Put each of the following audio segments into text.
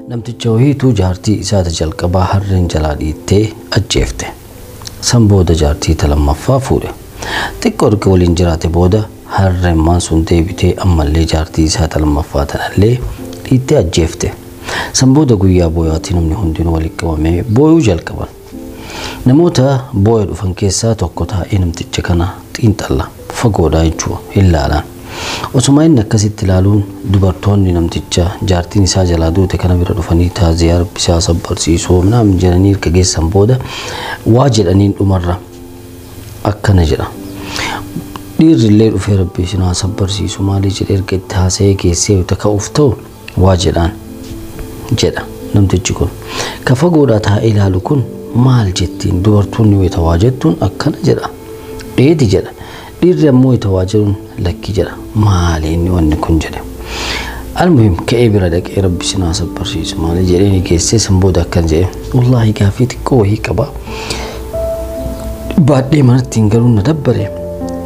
Namticha wayiitu jaartii isaata jalqabaa harreen jalaa dhiittee ajjeefte. San booda jaartii ta lammaffaa fuudhe. Xiqqoo erga waliin jiraate booda harreen sun deebitee ammallee jaartii isaa ta lammaffaa tanallee dhiittee ajjeefte. San booda guyyaa booyaatti namni hundinuu walitti qabamee booyuu jalqaban. Namoota booya dhufan keessaa tokko taa'ee namticha kana xiinxalla fagoodhaa jechuudha hin laalaan. Osuma inni akkasitti ilaaluun dubartoonni namticha jaartiin isaa jalaa duute kana bira dhufanii taaziyaa rabbisaa sabbarsiisuu naam jedhanii erga geessan booda waa jedhaniin dhumarra akkana jedha. Dhiirri illee dhufee rabbi isin haa sabbarsiisu maalii jedhee erga itti haasa'ee geessee yoo ka'uuf ta'u waa jedhaan jedha namtichi kun. Ka fagoodhaa taa'ee ilaalu kun maal jettiin dubartoonni wayita waa jettuun akkana jedha. Dheeti jedha. Dhiirri ammoo wayita waa jedhuun lakki jedha. Maali inni wanni kun jedhe. Almuhim ka'ee bira dhaqee rabbi isin haa sabbarsiisu maali jedhee ni geessee san booda akkan jedhe. Wallaahi gaaffii xiqqoo wayii qaba. Baadhee manatti hin galuun na dabbare.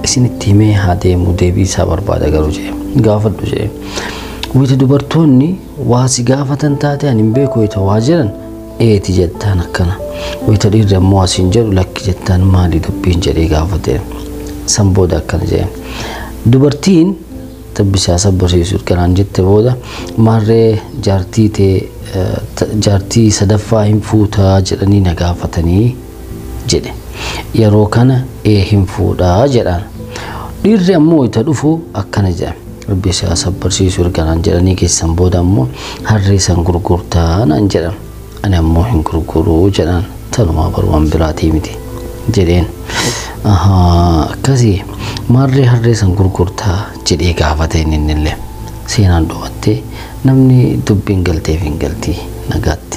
Isinitti himee haa deemu deebii isaa barbaada garuu jedhe. Gaafadhu jedhe. Wayita dubartoonni waa si gaafatan taate ani hin beeku wayita waa jedhan eeti jettaan akkana. Wayita dhiirri ammoo asiin jedhu lakki jettaan maali dubbiin jedhee gaafate. San booda akkana jedhe. Dubartiin tabbisaa sabbarsiisu kanaan jette booda maarree jaartii tee jaartii sadaffaa hin fuutaa jedhanii na gaafatanii jedhe. Yeroo kana ee hin fuudhaa jedhaan. Dhiirri ammoo wayita dhufu akkana jedha. Rabbi isaa sabbarsiisu erganaan jedhanii keessan booda ammoo harree san gurgurtaa naan jedhan. Ani ammoo hin gurguruu jedhaan tanumaa barumaan biraatii miti jedheen. Ahaa akkasii maarree harree san gurgurtaa jedhee gaafate inni illee. Seenaan dhumattee namni dubbiin galteef hin galtii nagaatti.